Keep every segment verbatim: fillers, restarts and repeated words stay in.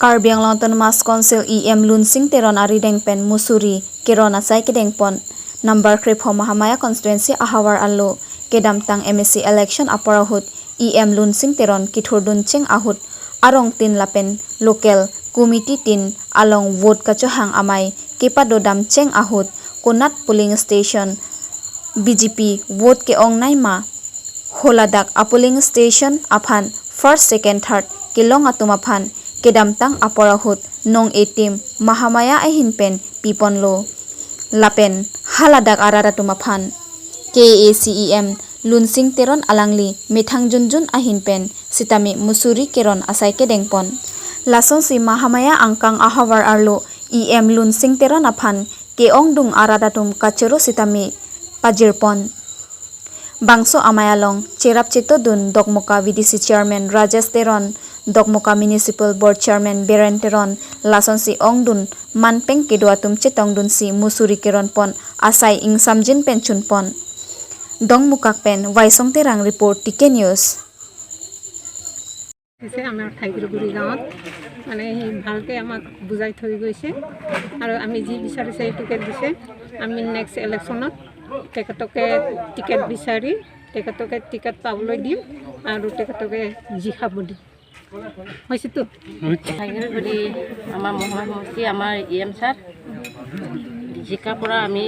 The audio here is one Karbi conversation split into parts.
Karbi Anglong Autonomous Council E M Lunsing Teron arideng pen Mussoorie Keron asai kedengpon. Number krepho Mahamaya constituency ahavar arlo kedamtang M A C election apor ahut E M Lunsing Teron kithurdun cheng ahut arong tin lapen local committee tin along vote kachohang amei kepadodam cheng ahut konat polling station B J P vote ke-ong nai ma, haladak a polling station aphan first, second, third kelong atum aphan kedamtang apor ahut nong-e tim Mahamaya ahin pen piponlo. Lapen haladak arat atum aphan K A A C E M Lunsing Teron alangli methang junjun ahin pen sitame Mussoorie Keron asai kedengpon. Lasonsi Mahamaya angkang ahavar arlo E M Lunsing Teron aphan ke-ongdung arat atum kachoro sitame pajirpon. Bangso amei along cherap chetodun Dokmoka V D C Chairman Rajesh Teron, Dokmoka Municipal Board Chairman Beren Teron, lasonsi ongdun manpeng kedo atum chetongdunsi Mussoorie Keronpon asai ingsamjin pen chunpon. Dokmoka pen Waisong Terang report, T K News. দিছে আমাৰ থাইগুৰিগুৰি গাঁৱত, মানে, সি ভালকৈ আমাক বুজাই থৈ গৈছে আৰু আমি যি বিচাৰিছে এইটোকে দিছে। আমি নেক্সট ইলেকশ্যনত তেখেতকে টিকেট বিচাৰি তেখেতকে টিকেট পাবলৈ দিম আৰু তেখেতকে জিকাব দিম। হৈছেতো। থাইগুৰিগুৰি আমাৰ মহা সমষ্টি, আমাৰ ই এম ছাৰ জিকাৰ পৰা আমি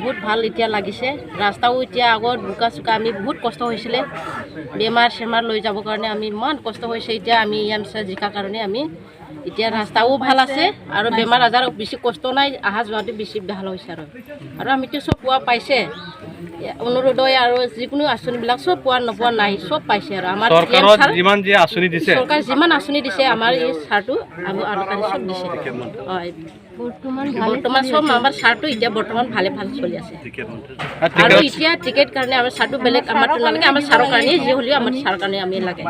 বহুত ভাল এতিয়া লাগিছে। ৰাস্তাও এতিয়া আগত বোকা চোকা, আমি বহুত কষ্ট হৈছিলে, বেমাৰ চেমাৰ লৈ যাবৰ কাৰণে আমি ইমান কষ্ট হৈছে। এতিয়া আমি ই এম ছাৰ জিকাৰ কাৰণে আমি এতিয়া ৰাস্তাও ভাল আছে আৰু বেমাৰ আজাৰ বেছি কষ্ট নাই, অহা যোৱাটো বেছি ভাল হৈছে আৰু। আৰু আমিতো চব পোৱা পাইছে, অৰুণোদয় আৰু যিকোনো আঁচনিবিলাক চব পোৱা নোপোৱা নাই, চব পাইছে আৰু আমাৰ ই এম ছাৰ যিমান যি আঁচনি দিছে, চৰকাৰে যিমান আঁচনি দিছে, আমাৰ এই ছাৰটো আমি, আমাৰ কাৰণে চব দিছে। হয়, বৰ্তমান চব আমাৰ ছাৰটো এতিয়া বৰ্তমান ভালে ভাল চলি আছে। আৰু এতিয়া টিকেট কাৰণে আমাৰ ছাৰটো বেলেগ আমাৰতো নালাগে, আমাৰ ছাৰৰ কাৰণে যি হ'লেও আমাৰ ছাৰৰ কাৰণে আমি লাগে।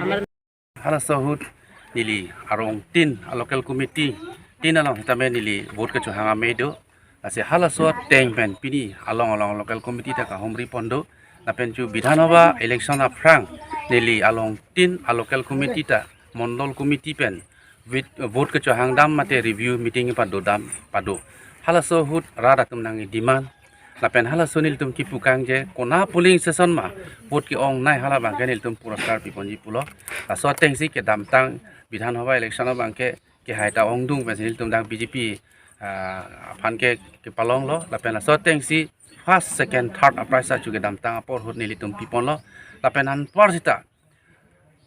আমাৰ Halaso ahut neli arong tin a local committee tin along sitame neli vote kechohang amei do. Lasi halaso ateng pen pini along along local committee ta kahumri pon do. Lapen chu Bidhan Sabha election aphrang neli along tin a local committee ta mondol committee pen vit-, vote kechohang dam mate review meeting padodam pado. Halaso ahut rat atum nang demand. Lapen halaso nelitum kipu kangje kona polling station ma vote ke-ong nai, hala abangke nelitum puraskar piponji pulo. Laso atengsi kedamtang Bidhan Sabha election abangke kehai ta ongdung pensi nelitum dak B J P, ah, aphan ke kepalonglo. Lapen laso atengsi first, second, third a prize ta chu kedamtang apor ahut nelitum piponlo. Lapen anpar sita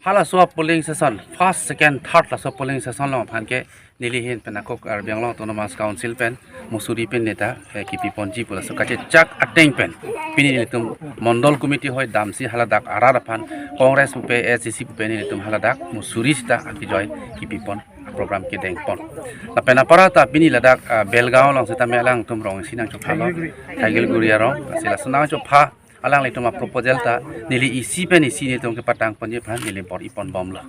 halaso a polling station, first, second, third laso polling station along aphan ke neli ahin pen ako Karbi Anglong Autonomous Council pen Mussoorie pen neta, eh, kipiponji pu laso kachechak ateng pen pini nelitum mondol committee hoi damsi haladak arat aphan Congress pupe, A C C pupe nelitum haladak Mussoorie sita akejoi kipipon, program kedengpon. Lapen apara ta pini ladak, ah, Belgaon along sitame alangtum rong isi nangchophalo, Thaigelguri arong, lasi laso nangchopha alanglitum a proposal ta neli isi pen isi nelitum kepatangponji aphan neli bor-ipon bomlo.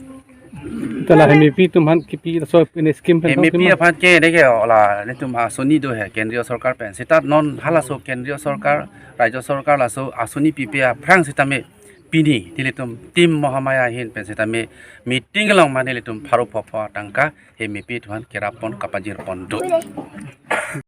Tala M A P atum aphan kipi laso pini scheme pen M A P atum aphan ke deke ola nelitum asoni do he kendriya sorkar pen. Sita non halaso kendriya sorkar, rajya sorkar laso asoni pipe aphrang sitame pini nelitum team Mahamaya ahin pen sitame meeting along ma nelitum pharo phopho tangka M A P atum aphan kerap pon kapajirpon do.